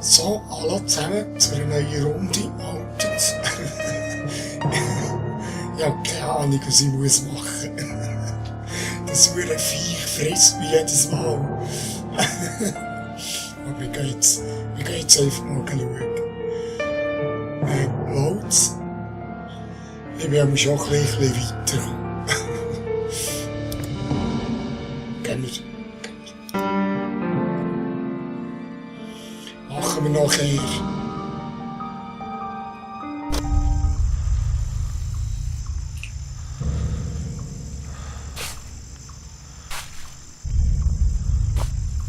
So, alle zusammen zu einer neuen Runde Outens. Ich habe keine Ahnung, was ich muss machen. Das hure Viech frisst mich jedes Mal. Aber ich gehe jetzt einfach mal schauen. Läuft's? Ich bin aber schon ein bisschen weiter. Gehen wir. Machen wir nachher.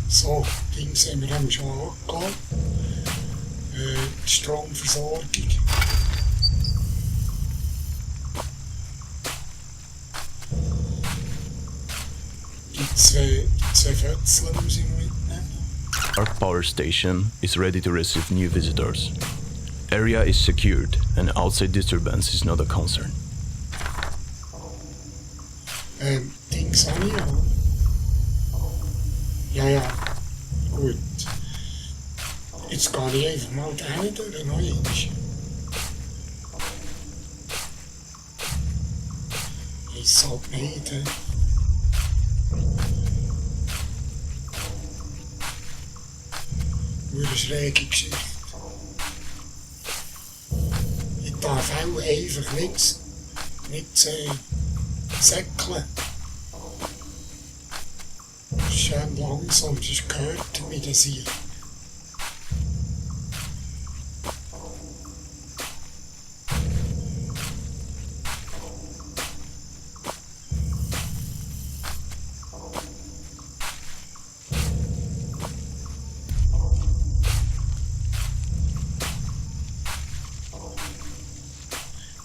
So, Dings haben wir schon angegangen. Die Stromversorgung. Die zwei Fötzel muss ich mitnehmen. Our power station is ready to receive new visitors. Area is secured and outside disturbance is not a concern. Dings habe ich auch. Ja, gut. Jetzt gehe ich einfach mal da durch, noch eins. Ich sag nicht. Nur eine schräge Geschichte. Ich darf auch einfach nicht säckeln. Schön langsam, sonst gehört mir das hier.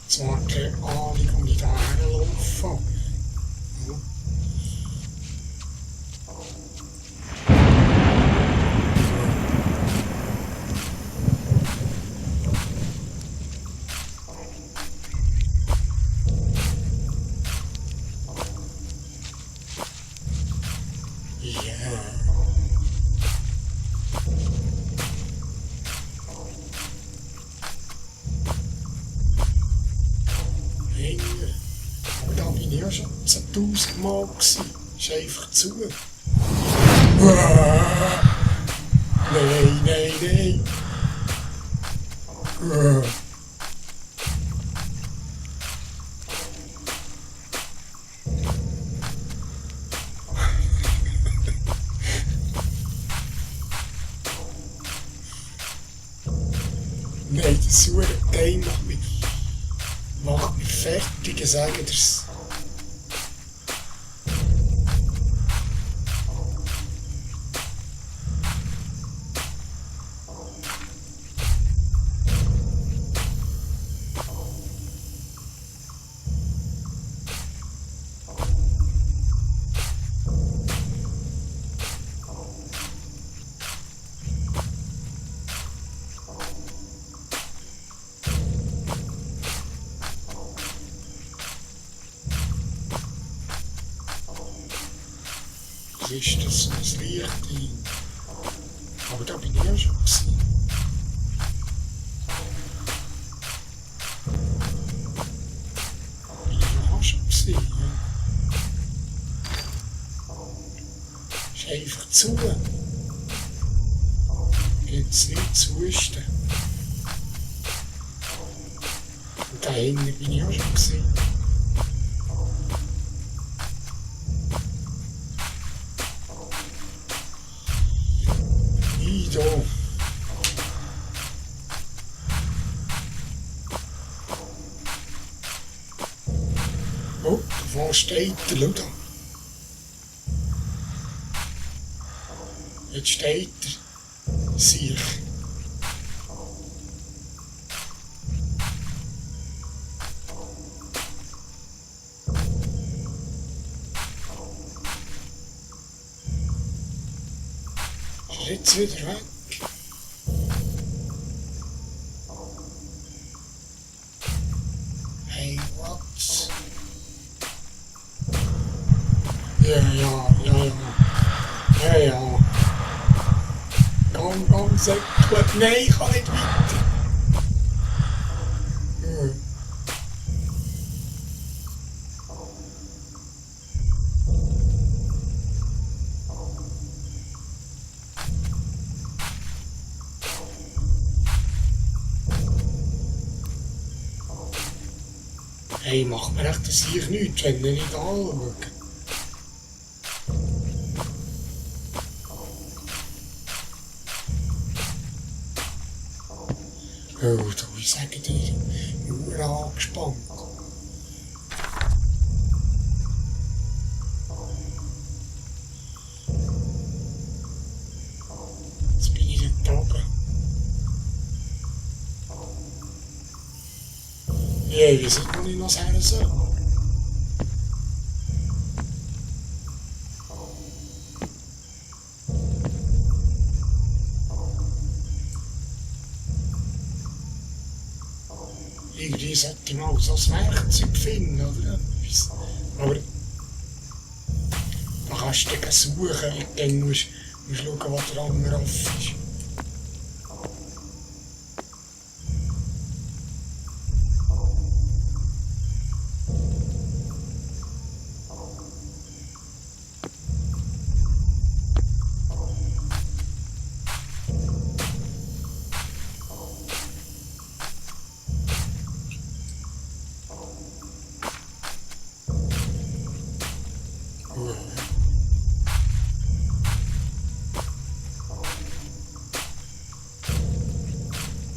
Zwar keine Ahnung, wie ich da herlaufe. Aber da bin ich ja schon 1000 Mal gewesen. Ist einfach zu. Nein. Nein, das Hurenteil macht mich fertig, ich sage dir's. Was ist das? Das Licht hin. Aber da bin ich ja schon gewesen. Bin ich ja auch schon gewesen, ja. Ist einfach zu. Geht's nicht zu husten. Und da hinten bin ich auch schon gewesen. Da. Oh, wo steht der? Schau da. Jetzt steht er. Siech. Ist jetzt wieder weg? Hey, what? Ja. Komm. Säckchen. Nein, ich kann nicht weiter. Hey, macht mir echt das hier nichts, wenn ihr nicht anschaut. Oh, du, ich sage dir, ich bin angespannt. Jetzt bin ich dort oben. Ja, wie sieht man noch her so? Irgendwie sollte man auch so ein Werkzeug finden, oder etwas. Aber da kannst du dann suchen, dann musst du schauen, was der andere offen ist.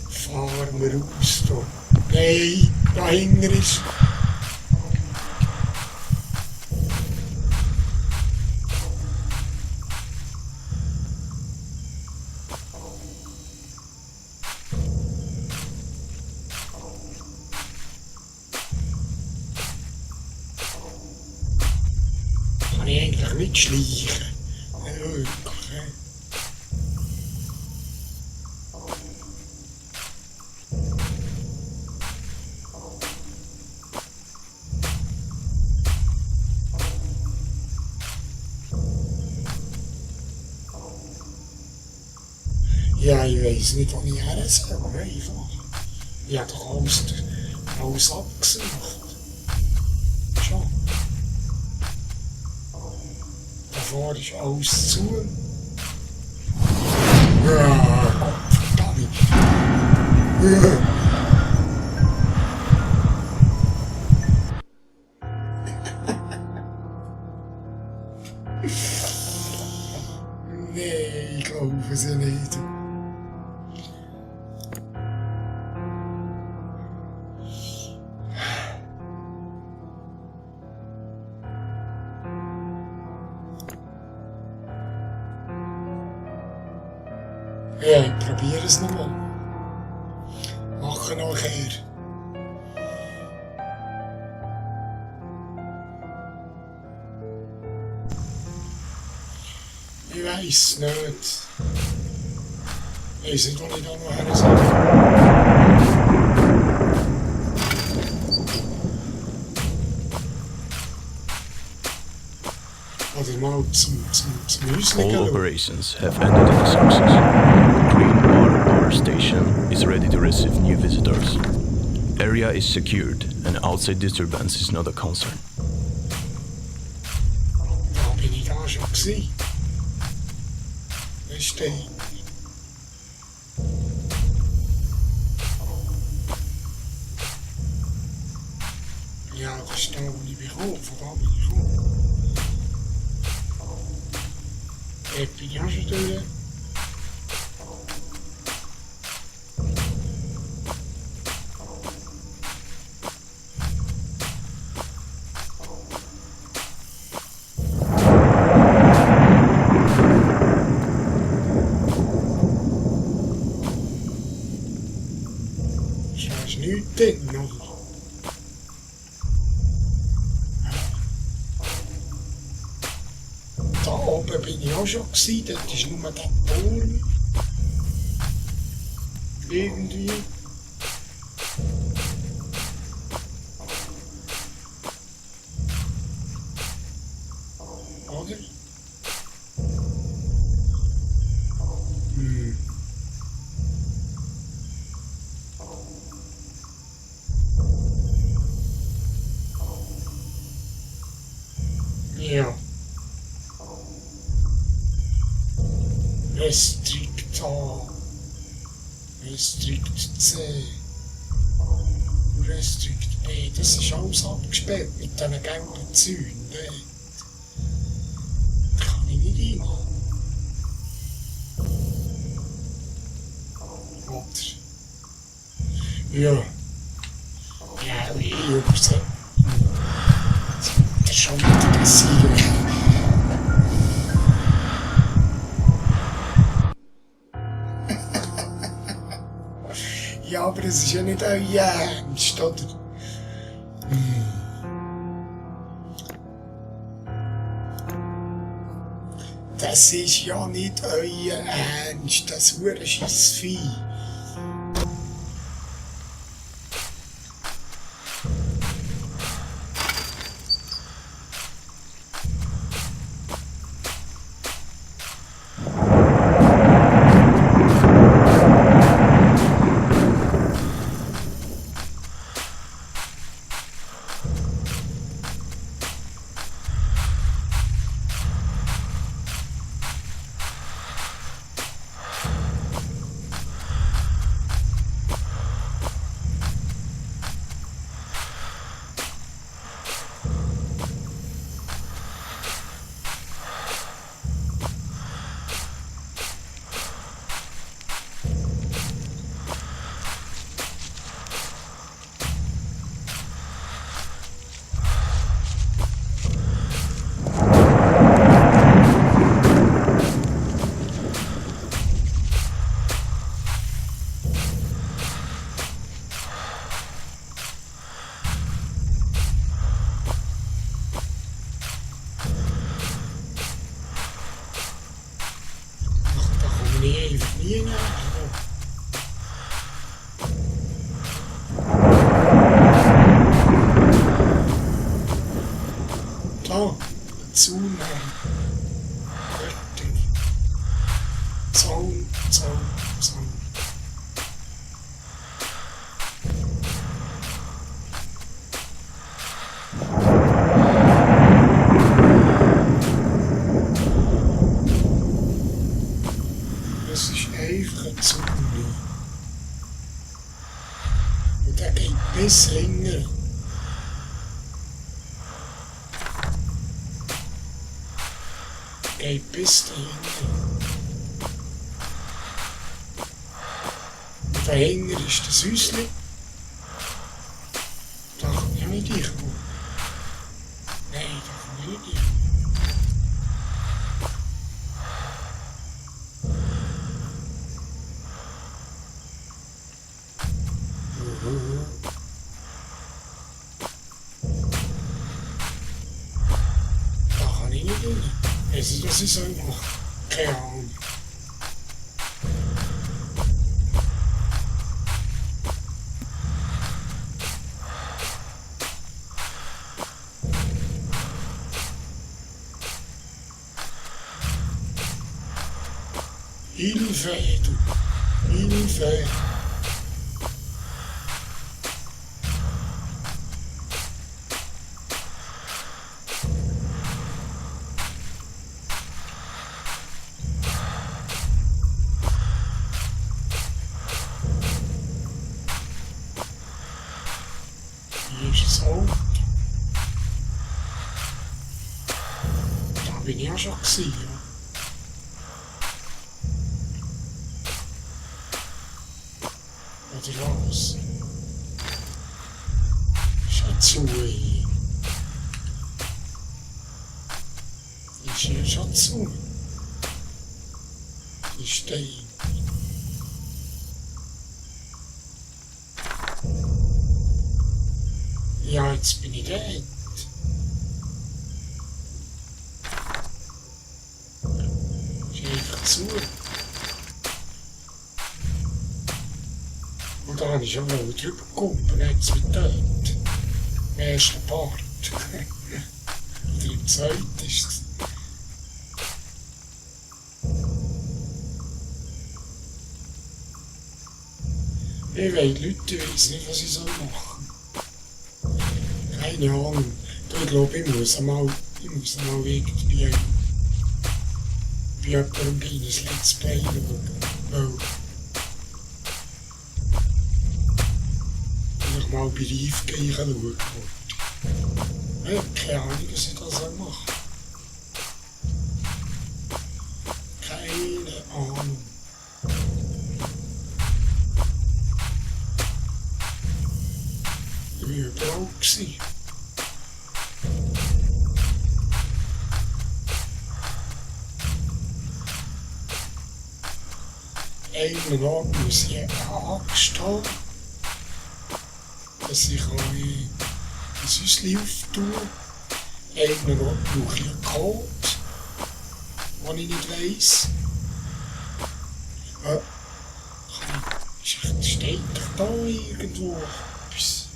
Fahren wir raus da. Nein, dahinter ist. Kann ich eigentlich nicht schleichen. Wirklich. Ja, ich weiss nicht, wo ich her soll, einfach. Ich habe doch alles abgesucht. Schon. Davor ist alles zu. Ja, Gottverdammt. Nee, ich glaube es ja nicht. Ja, ich probiere es nochmal. Mache nachher. Ich weiss nicht. Ich weiss nicht, wo ich da noch her soll. Oder mal zum Häuschen All schauen. operations have ended in success. The Green Water Power Station is ready to receive new visitors. Area is secured and outside disturbance is not a concern. Da bin ich da schon gewesen. Da steht. Ja, das ist da, wo ich bekomme. Von da bin ich gekommen. Dort bin ich auch schon durch. Da ist nichts drin, oder? Da oben bin ich auch schon gewesen, dort ist nur der Turm. Irgendwie. Oder? Ja. Restrikt A. Restrikt C. Und Restrikt B. Das ist alles abgesperrt mit diesen gelben Zäunen. Da kann ich nicht rein. Oder? Ja. Ja, ich übersetze. Das ist schon wieder passieren. Ja, aber es ist ja nicht euer Ernst, oder? Das ist ja nicht euer Ernst, das Hurenscheissvieh. Nee, nie mehr. Da, zunehmen. Fertig. Zaun, Zaun, Zaun. Das ist einfach ein Zaun. Und der geht bis hinten. Geht bis dahinter. Und dahinter ist das Häuschen. Da kann ich nicht reinkommen. Nein, da kann ich nicht reinkommen. Da kann ich nicht rein. Also das ist einfach keine Ahnung. Hilfe, du. Hilfe. Hier ist das Auto. Da bin ich auch schon gewesen, ja. Oder was? Schon zu hier. Ist hier schon zu. Die Steine. Ja, jetzt bin ich dort. Ist einfach zu. Und da habe ich schon mal drüber gekommen, jetzt mit dort. Im ersten Part. Oder im zweiten ist es. Ich weiß, die Leute wissen nicht, was ich machen soll. Keine Ahnung. Ich glaube, ich muss einmal Ich muss mal irgendwie bei jemandem ein kleines Let's Play schauen. Weil ich mal bei Reif gehen schauen wollte. Ich habe keine Ahnung, was ich da machen soll. Keine Ahnung. Ich war überall. Einen Ort muss ich Angst haben, dass ich ein Süßchen auftue. Einen Ort brauche ich einen Code, den ich nicht weiss. Steht doch da irgendwo etwas?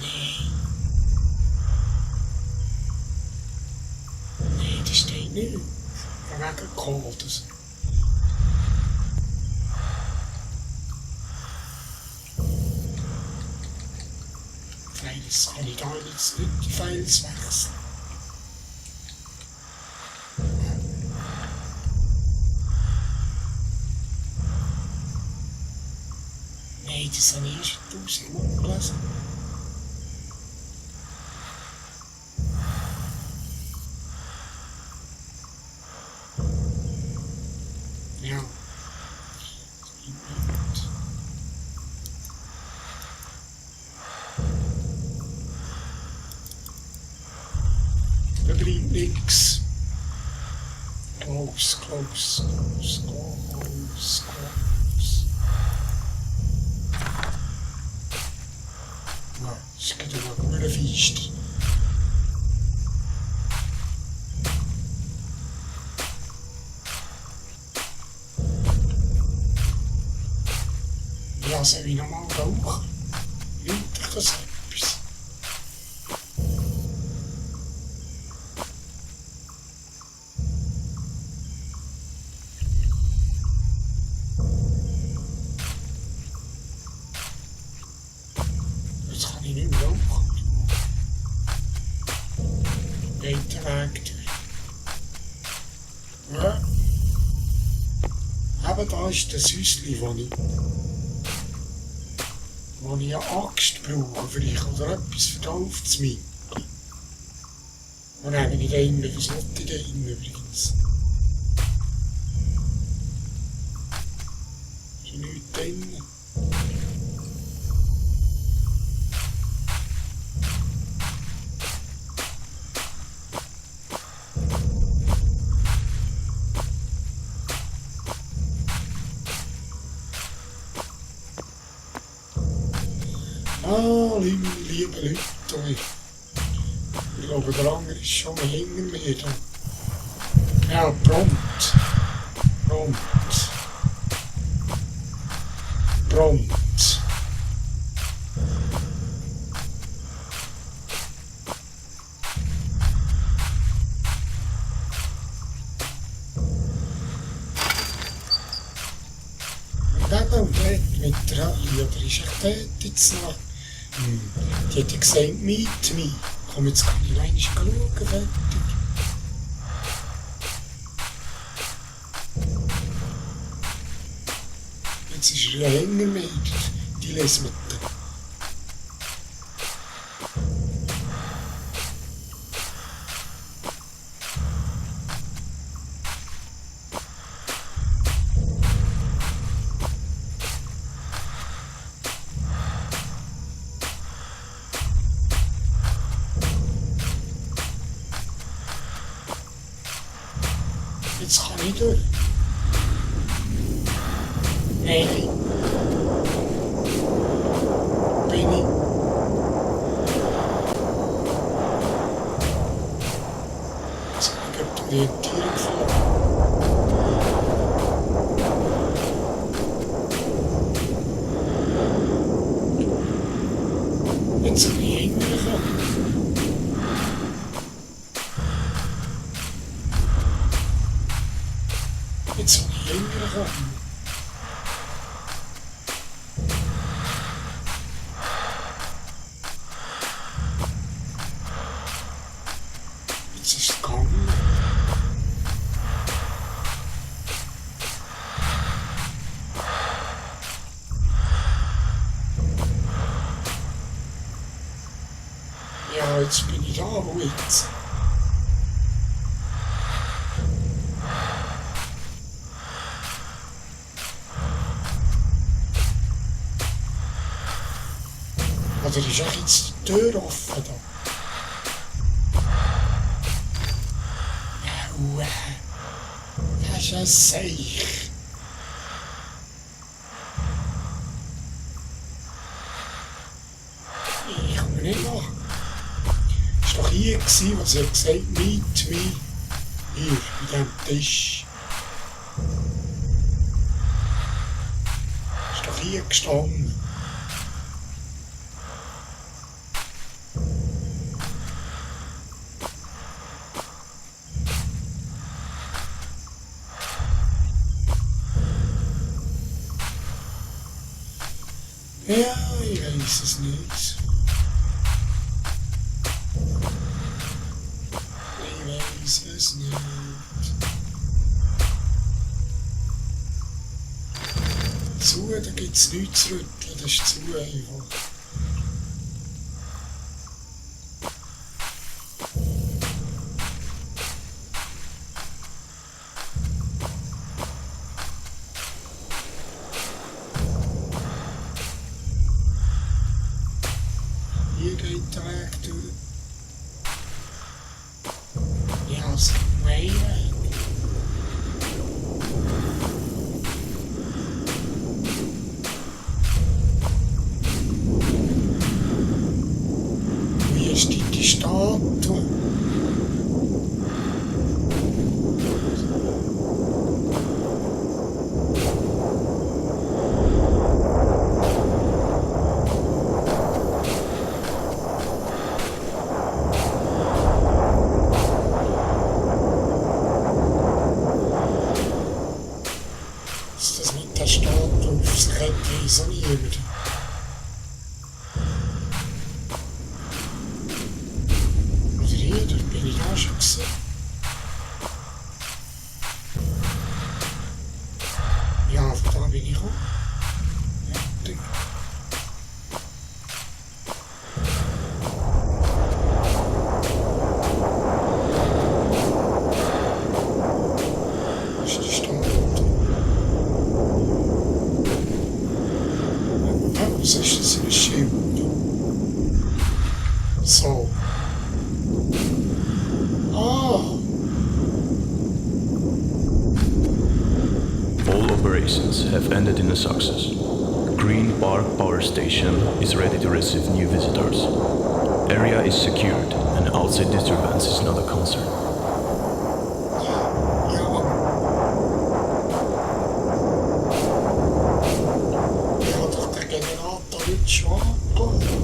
Nein. Nein, das steht nicht. Von wegen Code. Files kann ich da jetzt nicht die Files wechseln. Nein, das habe ich erst 1000 Mal gelesen. Ja. Da bleibt nichts. Close. Ja, es geht eine gute Feiste. Ja, soll ich nochmal rauchen? Nimmt dich das etwas? Jetzt kann ich nicht mehr rauchen. Weiter Weg durch. Ja. Eben da ist das Häuschen, wo ich eine Axt brauche vielleicht oder etwas verkauft zu mir. Und eben nicht einen, was will ich denn übrigens? Ist nichts drin. Ah, liebe Leute, ich glaube, der andere ist schon mal hinter mir da. Ja, prompt. Und dort mit der Ali, oder ist echt dort jetzt noch? Die hat ja gesagt, meet me. Komm, jetzt kann ich einmal schauen, fertig. Jetzt ist er ja länger mehr, die lesen wir dann. Jetzt kann ich durch. Nein. Bin ich. Jetzt kann ich die Orientierung verloren. Jetzt kann ich hinterkommen. Jetzt kann ich hinterkommen. Jetzt ist Ja, jetzt bin ich da, wo jetzt? Oder ist echt jetzt die Tür offen da? Ja, das ist ein Seich. Ich komme nicht nach. Das war doch hier, was sie gesagt hat, Meet me. Hier, bei diesem Tisch. Das ist doch hier gestanden. Ja, ich weiß es nicht. Ich weiß es nicht. Zu, da gibt es nichts zu rütteln, das ist zu einfach. Hier geht der Weg durch. Ja, es ist ein Weg. Wie ist die Statue? Ist das mit der Statue auf sich resoniert? Oder hier, da bin ich auch schon gesehen. Ja, von da bin ich auch. Ja, Ding. Das ist die Statue. Was ist das für ein Schild? So. Ah! All operations have ended in a success. Green Park Power Station is ready to receive new visitors. Area is secured and outside disturbance is not a concern. Ja. Ich habe doch den Generator nicht schon angelassen.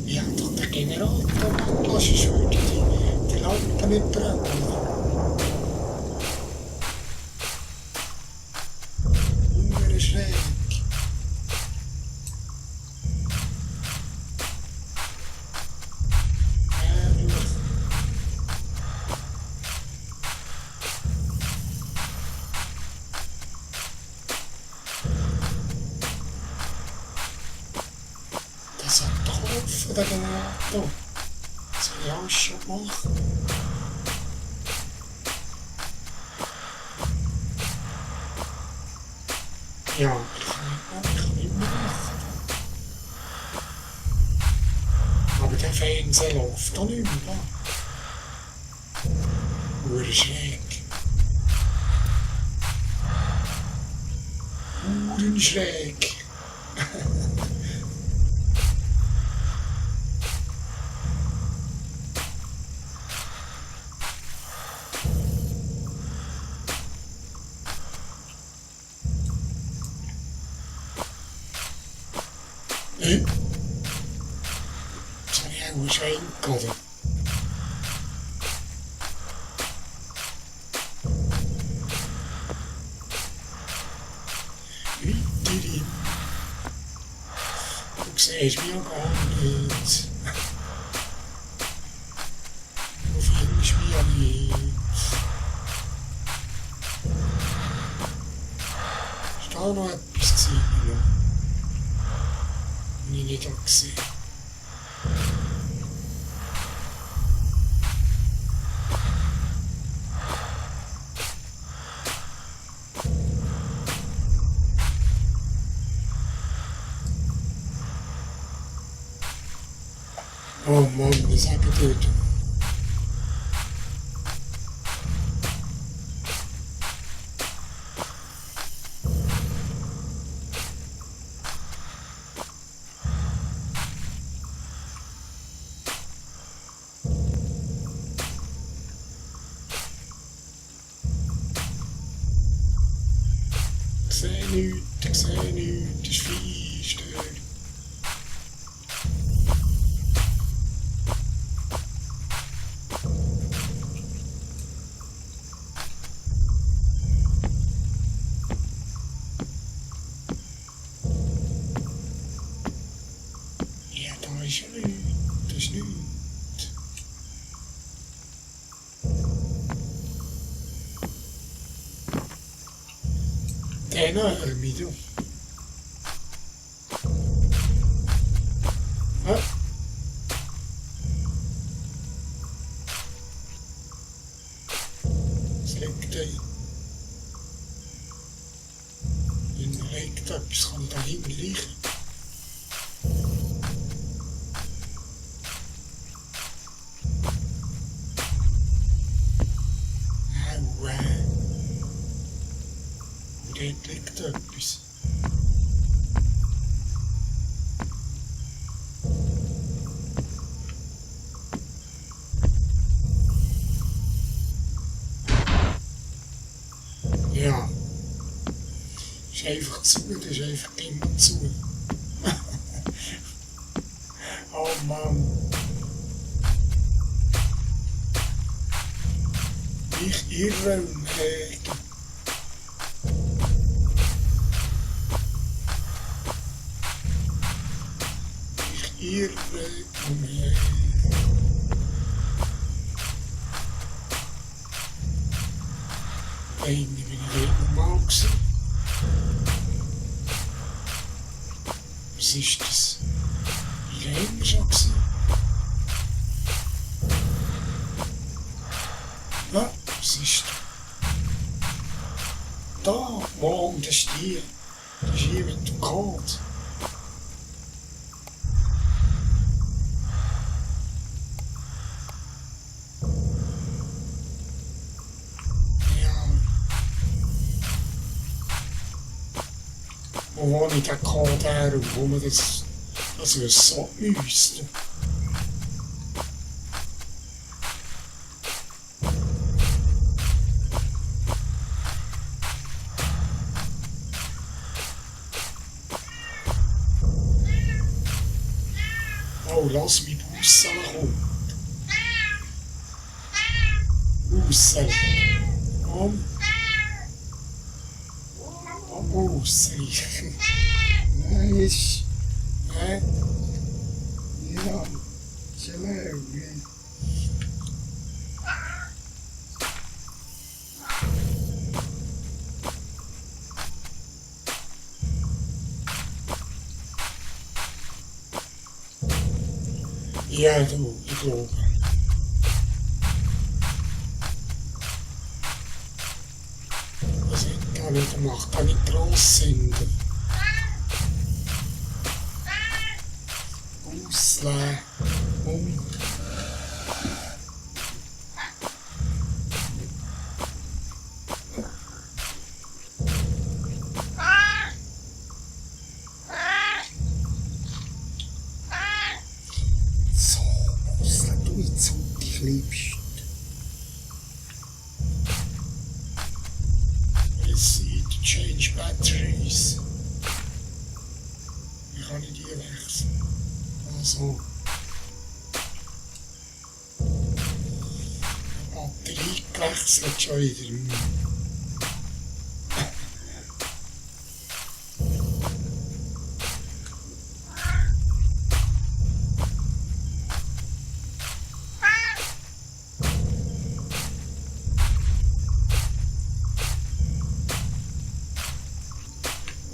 Ich habe doch den Generator angelassen, sonst würde die Lampe nicht brennen. Hure schräg. Herrlich. Das hat doch offen, der Generator. Das habe ich auch schon gemacht. Ja, ich kann nicht mehr machen. Aber der Fernseher läuft doch nicht mehr. Hure schräg. Hure schräg. Das habe ich auch geschenkt, oder? Weiterhin. Du siehst mich ja gar nicht. Du findest mich ja nicht. auch noch etwas gesehen, ja. Und ich nicht habe gesehen. Oh Mann, das hat getötet. Ich sehe nichts, das ist finster. Ja, da ist ja nichts, das ist nichts. Den mich, du. Ah. Es liegt ein. In der liegt etwas, kann ich da hinten riechen. Au, und dort liegt etwas. Ja. Ist einfach zu, das ist einfach immer zu. Oh Mann. Ich irre umher. Ich irre umher. Eigentlich bin ich nicht normal gewesen. Was ist das? Wie lange wir schon gewesen? Ja, was ist da? Da, Mann, das ist hier. Das ist hier mit dem Code. Ja. Wo habe ich den Code her und wo man das so müsste? Oh, lass mich Bussen kommen. Bussen. Komm. Bussen. Nice. Hä? Ja. Hallo. Ja, du, ich glaube. Was ich gar nicht gemacht, kann ich gross senden. Ausleeren. So, ausleeren, du nicht so, dich liebst. Receipt, change batteries. Wie kann ich die wechseln? Also. Batterie gewechselt schon wieder.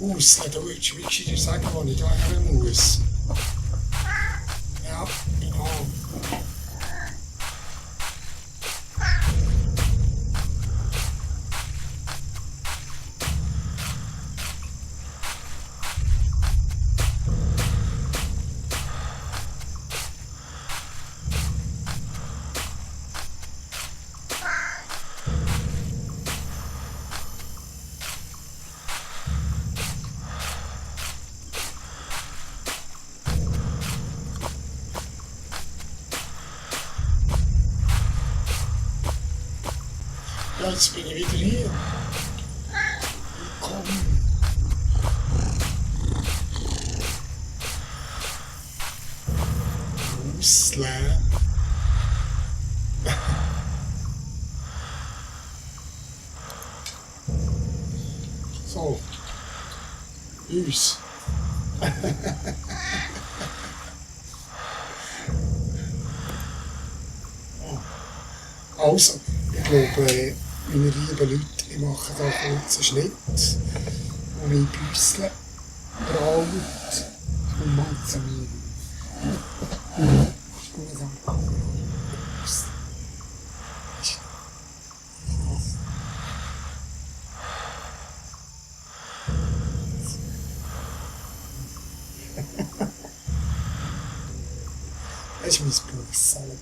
Aus, da willst du dir sagen, wo ich da her muss. Ja, genau. Ja, jetzt bin ich wieder hier. Willkommen. Ausleeren. So. Uns. Also, ich glaube, meine lieben Leute, ich mache da kurz einen Schnitt, wo mein Büssel braut und mal zu mir. Ich bin nicht am Kamera. Das ist mein Büssel.